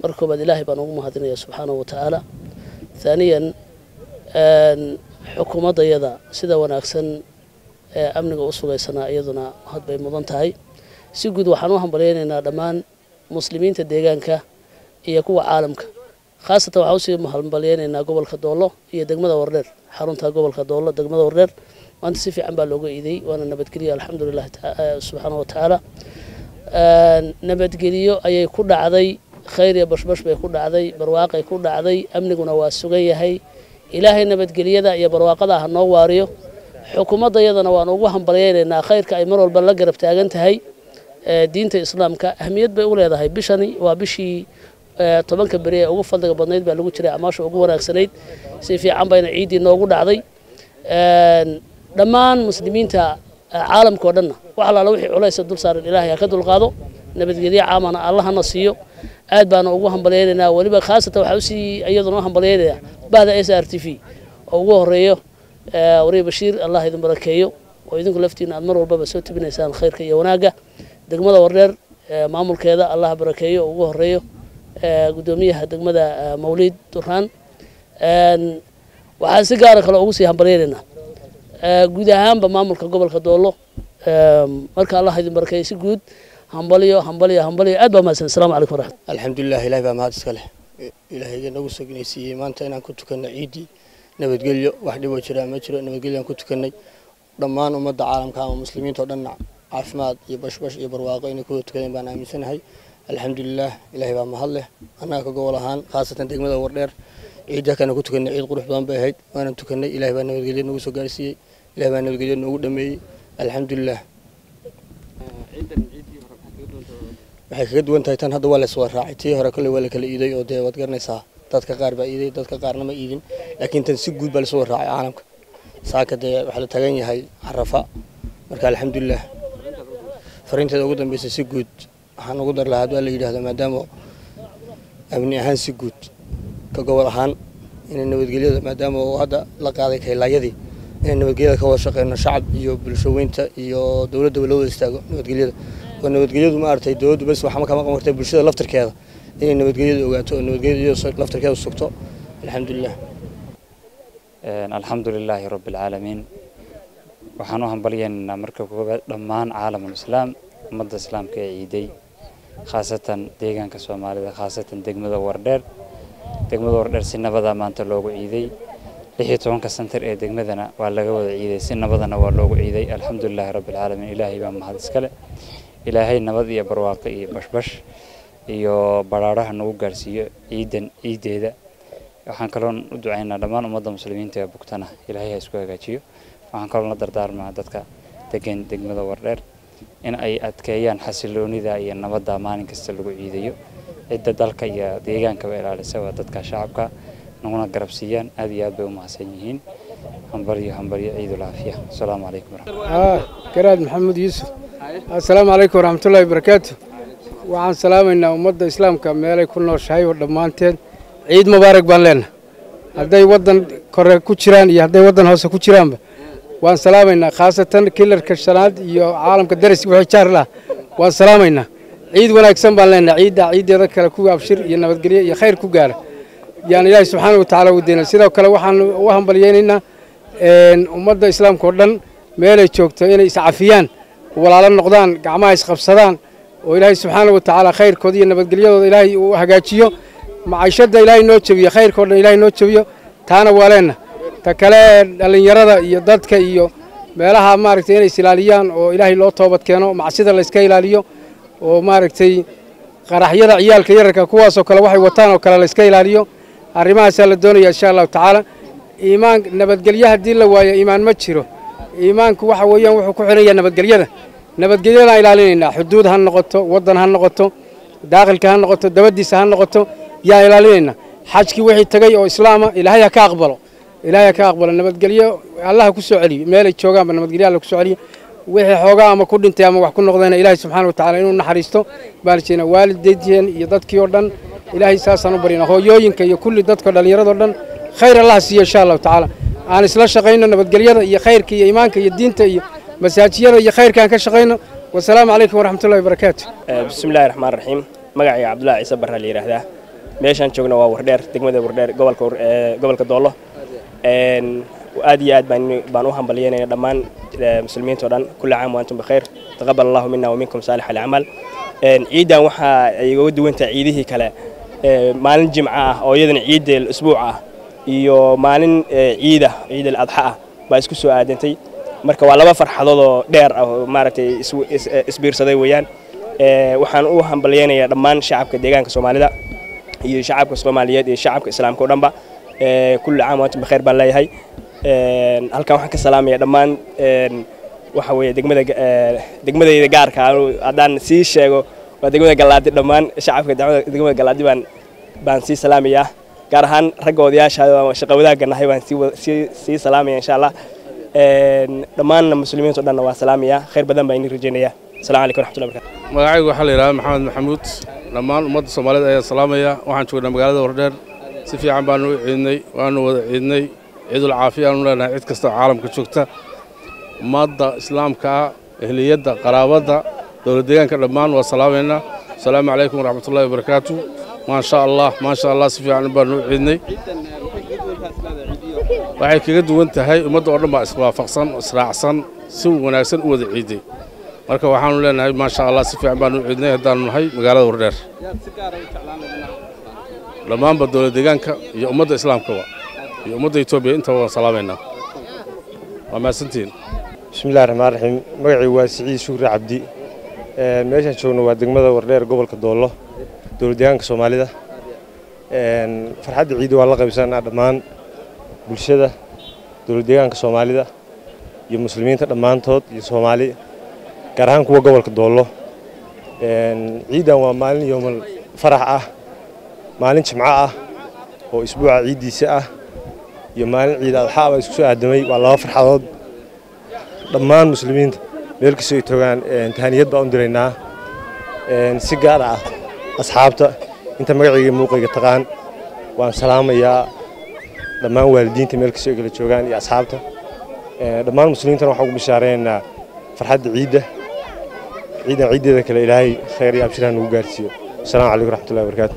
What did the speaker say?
Marka koobaad Ilaahay baan ugu mahadinaya subxaanahu wa tacaala. Thaaniyan, xukuumaddayada sida wanaagsan ee amniga u sugaysanaa iyaduna mahad bay mudan tahay. Si guud waxaan u hambalyaynaynaa dhammaan muslimiinta deegaanka iyo kuwa caalamka, khaasatan waxaan usii hambalyaynaynaa gobolka Doollo iyo degmada Wardheer, xarunta gobolka Doollo degmada Wardheer. Maanta si fiican baa looga iiday, waana nabadgelyo, alxamdulilahi subxaanahu wa tacaala. Nabadgelyo ayay ku dhacday, khayr iyo bashbash bay ku dhacday, barwaaqay ku dhacday, amniguna waa sugan yahay. Ilaahay nabadgelyada iyo barwaaqada ha noo waariyo. Xukuumadda iyadana waan ugu hambalyaynaynaa khayrka ay mar walba la garab taagan tahay diinta islaamka. Ahmiyad bay u leedahay bishani, waa bishii 10-ka beri ee ugu fadliga badnayd baa lagu jiray, acmaasha ugu wanaagsanayd. Si fiican bayna ciiddii noogu dhacday. Dhammaan muslimiinta caalamka oo dhanna wax allaala wixii culaysa dul saaran Ilaahay ha ka dulqaado, nabadgelyo caamana Allahana siiyo. Aad baana ugu hambalyaynaynaa, weliba khaasatan waxaa usii iyaduna u hambalyaynayaa bahda SRTV oo ugu horeeyo wariye Bashiir. Allah idin barakeeyo oo idinku laftiina aad mar walbaba soo tebinaysaan khayrka iyo wanaagga. Degmada Wardheer maamulkeeda Allah barakeeyo oo ugu horeeyo guddoomiyaha degmada Mawliid Duraan. Waxaan si gaara kale ugu sii hambalyaynaynaa guud ahaanba maamulka gobolka Doollo. Marka Allah idin barakeeyo, si guud hambalyo, hambalyo, hambalyo. Aad baa mahadsan. Assalamu calaykum waraxmat. Alxamdulilah, Ilahay baa mahad iska leh. Ilaahayga nagu sugnaysiiyey maanta inaan ku tukanno ciiddii nabadgelyo, wax dhiboo jiraa ma jiro, nabadgelyoaan ku tukannay. Dhammaan ummadda caalamka ama muslimiinta oo dhanna caafimaad iyo bashbash iyo barwaaqo inay kuwada tukadeen baan aaminsanahay. Alxamdulilah, Ilahay baa mahad leh. Annaga ka gobol ahaan, khaasatan degmada Wardheer, ciidda kana ku tukannay, ciid qurux badan bay ahayd, waanan tukannay. Ilahay baa nabadgelyo nagu soo gaarsiiyey, Ilahay baa nabadgelyo noogu dhameeyey, alxamdulilah. Waxay kaga duwan tahay tan hadda waa la iswada raacay. Tii hore kolley waa la kala iiday oo dee waad garanaysaa, dadka qaar baa iiday, dadka qaarna ma iidin, laakiin tan si guud baa la iswada raacay caalamka. Saaka dee waxaa la tagan yahay Carafa. Marka alxamdulilah, fariinteeda ugu dambeysay si guud waxaan ugu dar lahaa haddii la yidhaahdo, maadaama amni ahaan si guud ka gobol ahaan inay nabadgelyada, maadaama uu hadda la qaaday kaylaayadii, inay nabadgelyada ka wada shaqeyno, shacab iyo bulsho weynta iyo dowladdaba loo wada istaago nabadgelyada. Oo nabadgelyadu maaragtay dowladdu bas waxma kama qaban kartay, bulshada laftirkeeda inay nabadgelyada ogaato oo nabadgelyada laftirkeeda sugto. Alxamdulilah. Alxamdu lilaahi rabbi alcaalamiin. Waxaan u hambalyaynaynaa marka koowaad dhammaan caalamul islaam, ummadda islaamka ee ciiday, khaasatan deegaanka Soomaalida, khaasatan degmada Wardheer. Degmada Wardheer si nabada maanta loogu ciiday, 16-ka santar ee degmadana waa laga wada ciiday, si nabadana waa loogu ciiday. Alxamdulilaahi rabbi alcaalamiin, Ilaahay baa mahad iskale. Ilaahay nabad iyo barwaaqo iyo bashbash iyo baraaraha nagu gaarsiiyo ciidan ciideeda. Waxaan kaloon u ducaynaa dhammaan ummadda muslimiinta ee bugtana, Ilaahay ha isku hagaajiyo. Waxaan kaloon la dardaarmaa dadka degan degmada Wardheer in ay adkeeyaan xasiloonida iyo nabadda maalin kasta lagu ciidayo. Cidda dalka iyo deegaankaba ilaalisa waa dadka shacabka, naguna garab siiyaan. Aad iyo aad bay u mahadsan yihiin. Hambalyo, hambalyo, ciidul caafiya. Asalaamu calaykum. Garaad Maxamuud Yuusuf. Assalaamu calaykum waraxmatullahi wabarakaatu. Waxaan salaamaynaa ummadda islaamka meelay ku nooshahay oo dhammaanteed. Ciid mubaarak baan leenahay, hadday waddan kore ku jiraan iyo hadday waddan hoose ku jiraanba waan salaamaynaa, khaasatan kilarka shanaad iyo caalamka daris wixii jaar lah waan salaamaynaa. Ciid wanaagsan baan leenahay. Ciidda ciiddeeda kale kuwa abshir iyo nabadgelyo iyo khayr ku gaara yaan Ilaahay subxaana wa tacaala u deynaa. Sidoo kale waxaan u hambalyaynaynaa ummadda islaamka oo dhan meelay joogto inay iscafiyaan, walaalo noqdaan, gacmaha isqabsadaan, oo Ilaahay subxaana wa tacaala khayrkooda iyo nabadgelyadooda Ilaahay uu hagaajiyo, maciishadda Ilaahay noo jebiyo, khayrka o dhan Ilaahay noo jebiyo. Taana waa leenna. Ta kale, dhallinyarada iyo dadka iyo meelaha maaragtay inay is ilaaliyaan oo Ilaahay loo toobad keeno, macsida layska ilaaliyo, oo maaragtay qaraxyada ciyaalka yararka kuwaasoo kale waxay wataan oo kale layska ilaaliyo. Arrimahaasaa la doonaya insha Allahu tacaala. Iimaan nabadgelyo haddii la waayo, iimaan ma jiro. Iimaanku waxa weeyaan wuxuu ku xidhan yahay nabadgelyada. Nabadgelyadaan ilaalinaynaa, xuduud ha noqoto, waddan ha noqoto, daaqilka ha noqoto, dabadiisa ha noqoto, yaan ilaalinaynaa. Xajkii wixii tagay oo islaama Ilaahay ha ka aqbalo, Ilaahay ha ka aqbalo. Nabadgelyo Allaha ku soo celiyo meelay joogaanba, nabadgelyo Alla ku soo celiyo. Wixii xoogaa ama ku dhintay ama wax ku noqdayna Ilaahay subxaana wa tacaala inuu naxariisto baan jeena. Waalideydeen iyo dadkii oo dhan Ilaahay saasaan u baryana, hooyooyinka iyo kulli dadka dhallinyaradoo dhan khayr Allah siiyo insha Allahu tacaala. Aan isla shaqayno nabadgelyada iyo khayrka iyo iimaanka iyo diinta iyo masaajiyada iyo khayrka aan ka shaqayno. Wasalaamu calaykum waraxmatullahi wabarakaatu. Bismi illahi raxmaan raxiim. Magacayga Cabdullahi Ciise Barraa la yidhaahdaa. Meeshaan joogna waa Wardheer, degmada Wardheer, gobolka Doolo. Aad iyo aad baan u hambalyeynaya dhammaan muslimiinta oo dhan. Kulli caam wa antum bikhayr, taqabbal allahu minna wa minkum saalix alacmaal. Ciidan waxa ay uga duwan tahay ciidihii kale, maalin jimco ah oo iyadana ciidda usbuuc ah iyo maalin ciida ciid al-adxa ah baa isku soo aadantay. Marka waa laba farxadood oo dheer ah oo maaragtay isbiirsaday weeyaan. Waxaan u hambalyeynayaa dhammaan shacabka deegaanka Soomaalida iyo shacabka Soomaaliyeed iyo shacabka islaamka oo dhanba. Kulli caam wa antum bikhayr baan leeyahay. Halkan waxaan ka salaamayaa dhammaan waxa weeye degmada degmadayda gaarka ah, haddaan sii sheego waa degmada Galaadi. Dhammaan shacabka degmada Galaadi baan sii salaamayaa, gaar ahaan ragga odayaasha shaqa wadaagga nahay baan sii salaamaya insha Allah. Dhammaanna muslimiinta o dhanna waa salaamayaa, khayr badan baan idin rajaynayaa. Assalamu calaykum waraxmatullahi wabarakatu. Magacaygu waxaa la yidhahdaa Maxamed Maxamuud. Dhammaan ummadda Soomaaliyeed ayaan salaamaya. Waxaan joognaa magaalada Wardheer. Si fiican baanu u ciidnay, waanu wada ciidnay. Ciidul caafiya aanu leenahay cid kasta oo caalamka joogta, ummadda islaamka ah, ehliyadda, qaraabadda, dowlad deegaanka dhammaan waa salaamaynaa. Asalaamu calaykum waraxmatullahi wabarakaatu. Maasha Allah, maasha Allah, si fiican baanu u ciidnay. Waxay kaga duwan tahay ummadda oo dhan baa iswaafaqsan, israacsan, si wanaagsan u wada ciiday. Marka waxaanu leenahay maasha Allah, si fiican baanu u ciidnay haddaanu nahay magaalada Wardheer. Dhammaanba dowlad deegaanka iyo ummadda islaamkaba iyo ummadda Etoobiya intaba waan salaamaynaa. Waa mahadsantihiin. Bismillahi raxmaan raxiim. Magacii waa Siciid Shukri Cabdi. Meeshaan joogno waa degmada Wardheer, gobolka Doollo, dowlad deegaanka Soomaalida. Farxadda ciidda waa la qaybsanaa dhammaan bulshada dowlad deegaanka Soomaalida iyo muslimiinta dhammaantood iyo Soomaali, gaar ahaan kuwa gobolka Doollo. Ciidan waa maalin yoomal farax ah, maalin jimco ah oo isbuuca ciiddiisa ah iyo maalin ciid adxaa baa isku soo aadamay. Waa laba farxadood. Dhammaan muslimiinta meel kastoo ay toogaan tahaniyad baan u diraynaa, si gaar ah asxaabta inta magacayga muuqayga taqaan waan salaamayaa, dhammaan waalidiinta meel kastoo ay kala joogaan iyo asxaabta. Dhammaan muslimiintana waxaan ugu bishaareynaa farxadda ciidda. Ciidan ciiddeeda kale Ilaahay khayr iyo abshiraha nagu gaarsiiyo. Asalaamu calaykum waraxmatullahi wabarakaatu.